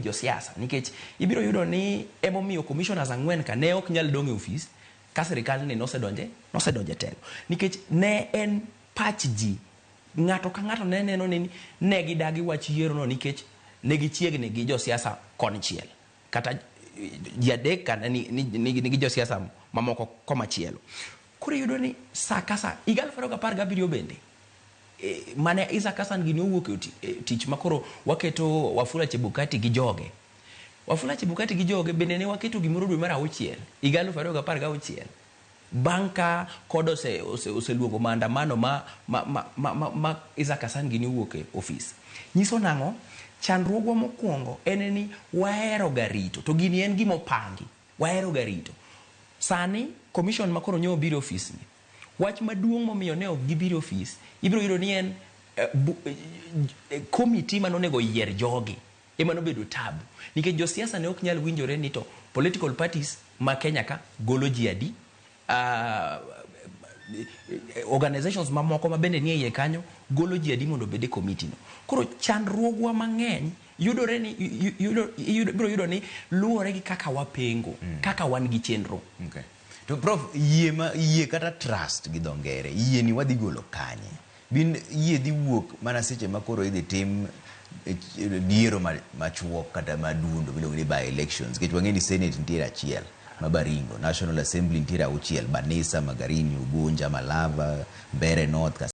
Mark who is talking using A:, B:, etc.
A: Josiasa nikech ibiro yudo ni emomiyo commissioners ang'wen ka ne ok nyal dong' e ofis ka sirikal ni nosedonje telo, nikech ne en pach ji, ng'ato ka ng'ato ne neno ni ne gidagi wach yiero no nikech ne gichiegni gi josiasa konchiel kata ji adek ka nigi josiasa mamoko komachielo. Koro iyudo ni sa ka sa higa 2017 bende mane Isaac Hassan gini owuok e tich ma koro waketo Wafula Chebukati gi joge. Wafula Chebukati gi joge bende ne waketo gimoro dwe mar auchiel higa 2016 bang' ka kod oseluongo maandamano ma Isaac Hassan gini owuok e ofis. Nyiso nang'o? Chandruogwa mokwongo en ni wahero ga rito, to gini en gima opangi. Wahero ga rito. Sani commission ma koro nyo obiro e ofis ni, wach maduong' momiyo ne ok gibiro e ofis, ibiro yudo ni en committee manonego yier jogi ema nobedo tabu, nikech josiasa ne ok nyal winjore ni to political parties ma Kenya ka golo ji adi, organizations mamoko ma bende nie iye kanyo golo ji adi mondo obed e committee no. Koro chandruogwa mang'eny yudore ni ibiro yudo ni luwore gi kaka wapengo, kaka wan gi chenro.
B: Okay. To Prof, yie ma yie kata trust gi dho ngere, yie ni wadhi golo kanye? Bin yie dhi wuok mana seche ma koro idhi tim yiero machuok kata madundo miluongo ni by elections. Nikech wang'e ni Senate nitiere achiel ma Baringo, National Assembly nitiere auchiel, Banisa, Magarini, Ugunja, Malava, Mbeere North.